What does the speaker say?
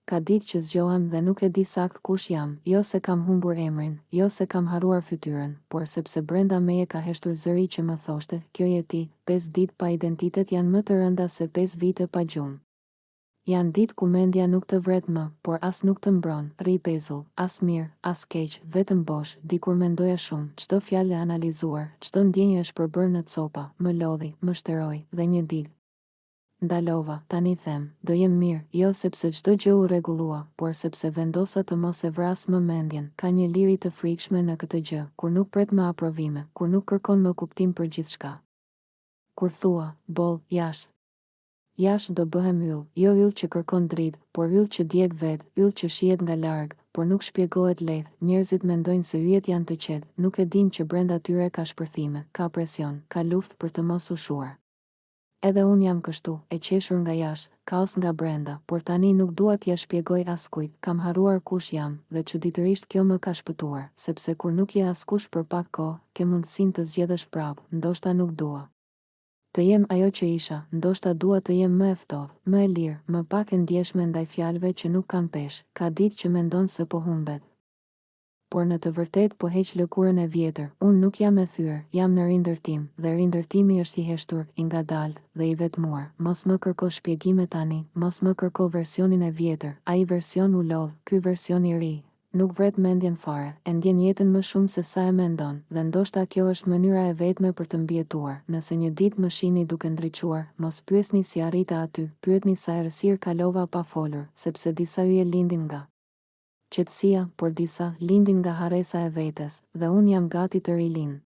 Ka ditë që zgjohem dhe nuk e di saktë kush jam, jo se kam humbur emrin, jo se kam harruar fytyrën, por sepse brenda meje ka heshtur zëri që më thoshte, kjo je ti, pesë ditë pa identitet janë më të rënda se pesë vite pa gjumë. Janë ditë ku mendja nuk të vret më, por as nuk të mbron, rri pezull, as mirë, as keq, vetëm bosh, dikur mendoja shumë, çdo fjalë e analizuar, çdo ndjenjë e shpërbërë në copa, më lodhi, më shteroi, dhe një ditë. Ndalova, tani them, do jem mirë, jo sepse çdo gjë u rregullua, por sepse vendosa të mos e vras më mendjen, ka një liri të frikshme në këtë gjë, kur nuk pret më aprovime, kur nuk kërkon më kuptim për gjithçka. Kur thua, boll, jashtë. Jashtë do bëhem yll, jo yll që kërkon dritë, por yll që djeg vetë, yll që shihet nga larg, por nuk shpjegohet lehtë, njerëzit mendojnë se yjet janë të qetë, nuk e dinë që brenda tyre ka shpërthime, ka presion, ka luftë për të mos u shuar. Edhe unë jam kështu, e qeshur nga jashtë, kaos nga brenda, por tani nuk dua t'ia shpjegoj askujt, kam harruar kush jam, dhe çuditërisht kjo më ka shpëtuar, sepse kur nuk je askush për pak kohë, ke mundësinë të zgjedhësh prapë, ndoshta nuk dua. Të jem ajo që isha, ndoshta dua të jem më e ftohtë, më e lirë, më pak e ndjeshme ndaj fjalëve që nuk kanë peshë, ka ditë që mendon se po humbet, por në të vërtetë po heq lëkurën e vjetër, unë nuk jam e thyer, jam në rindërtim, dhe rindërtimi është i heshtur, i ngadaltë, dhe i vetmuar, mos më kërko shpjegime tani, mos më kërko versionin e vjetër, ai version u lodh, ky version i ri, Nuk vret mendjen fare, e ndjen jetën më shumë se sa e mendon, dhe ndoshta kjo është mënyra e vetme për të mbijetuar, nëse një ditë më shihni duke ndriçuar, mos pyesni si arrita aty, pyetni sa errësirë kalova pa folur, sepse disa yje lindin nga qetësia, por disa, lindin nga harresa e vetes, dhe unë jam gati të rilind.